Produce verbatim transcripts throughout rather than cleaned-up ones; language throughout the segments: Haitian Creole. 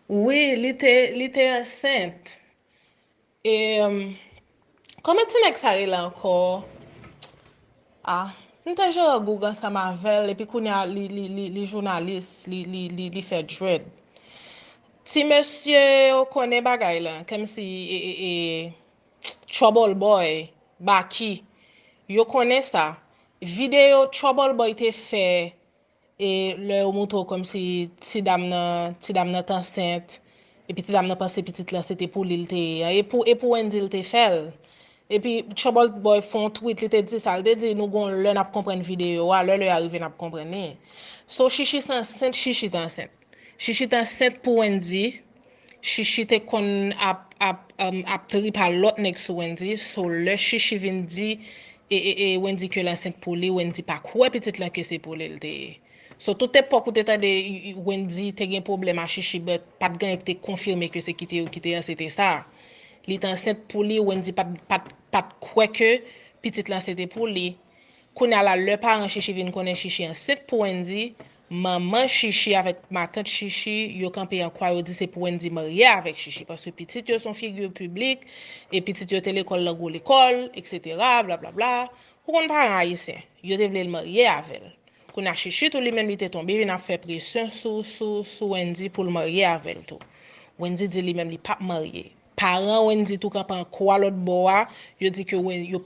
Wi, li te, li te ansent. E, um, kòman ti nèg sa rele ankò? Ah, m te jere Goug ansanm avè l, epi kounye a li, li, li, li jounalis, li, li, li, li fè dread. Ti mesye yo konnen bagay la, kòmsi e, e, e, Trouble Boy, Baky, yo konnen sa. Videyo Trouble Boy te fè e lè yo montre w kòmsi ti dam nan, ti dam nan t ansent, epi ti dam nan panse pitit lan se te pou li l te ye an, e pou, e pou Wendy l te fè l. Epi Trouble Boy fè yon tweet, li te di sa, li te di nou gon lè n ap konprann videyo a, lè lè a rive n ap konprann li. So Chichi se ansent, Chichi te ansent. Chichi te ansent pou Wendy, Chichi te konn ap, ap, um, ap trip a lòt nèg sou Wendy, so lè Chichi vin di e, e, e Wendy ke l ansent pou li, Wendy pa kwè pitit lan ke se pou li l te ye. So tout epòk ou te tande Wendy te gen pwoblèm a Chichi, but pa t gen anyen ki te konfime ke se kite yo ki te ansent sa. Li te ansent pou li, Wendy pa t, pa t, pa t kwè ke pitit lan se te pou li. Kounye a la, lè paran Chichi vin konnen Chichi ansent pou Wendy, manman Chichi avèk matant Chichi, yo kanpe an kwa, yo di se pou Wendy marye avèk Chichi, paske pitit yo se yon figi piblik, e pitit yo te lekòl nan gwo lekòl, etsetera, blablabla. Ou konn paran ayisyen, yo te vle l marye avè l. Kounye a Chichi tou li menm li te tonbe vin ap fè presyon sou, sou, sou Wendy pou l marye avè l tou. Wendy di li menm li p ap marye. Paran Wendy tou kanpe an kwa lòt bò a, yo di ke Wen-, yo,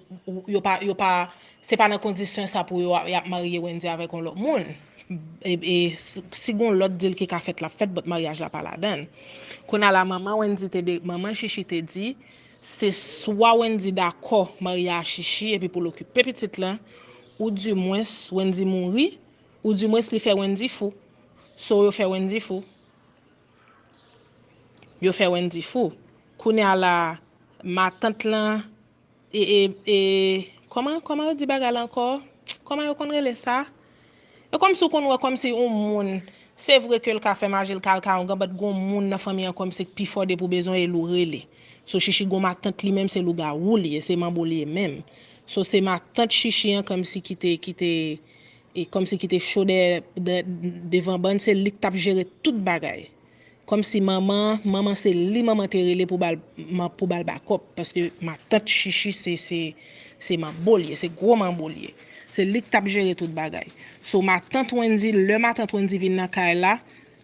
yo pa, yo pa, se pa nan kondisyon sa pou yo, y ap marye Wendy avèk yon lòt moun. E, e si, si gon lòt deal ki ka fèt, l ap fèt, but maryaj la pa ladan l. Kounye a la, manman Wendy te de, manman Chichi te di, se swa Wendy dakò marye a Chichi epi pou l okipe pitit lan, ou dimwens Wendy mouri, ou dimwens li fè Wendy fou. So yo fè Wendy fou. Yo fè Wendy fou. Kounye a la, matant lan, e, e, e, kòman, kòman yo di bagay la ankò? Kòman yo konn rele sa? E kòmsi w konn wè kòmsi yon moun, se vre ke l ka fè maji, l ka al ka yon gan, but gon moun nan fanmi an kòmsi k pi fò depi w bezwen e l ou rele. So Chichi gon matant li menm se lougawou li ye, se manbo li ye menm. So se matant Chichi an kòmsi ki te, ki te, e kòmsi ki te cho dèyè, dè-, devan bann, se li k t ap jere tout bagay. Kòmsi manman, manman se li manman te rele pou ba l, man-, pou ba l bakòp, paske matant Chichi se, se, se manbo l ye, se gwo manbo l ye. Se li k t ap jere tout bagay. So matant Wendy, lè matant Wendy vin nan kay la,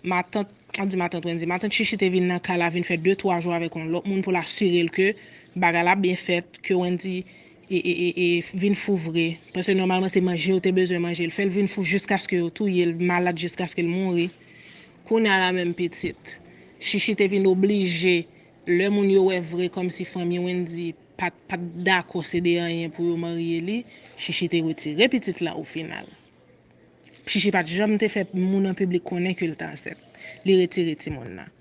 matant, an di matant Wendy, matant Chichi te vin nan kay la, vin fè de twa jou avèk yon lòt moun pou l asire l ke bagay la byen fèt, ke Wendy e, e, e, e vin fou vre. Paske nòmalman se manje yo te bezwen manje. L fè l vin fou jiskaske yo touye l, malad jiskaske l mouri. Kounye a la menm pitit. Chichi te vin oblije, lè moun yo wè vre kòmsi fanmi Wendy pa t, pa t dakò sede anyen pou yo marye li, Chichi te retire pitit la o final. Chichi pa t janm te fè moun an piblik konnen ke l te ansent. Li retire timoun nan.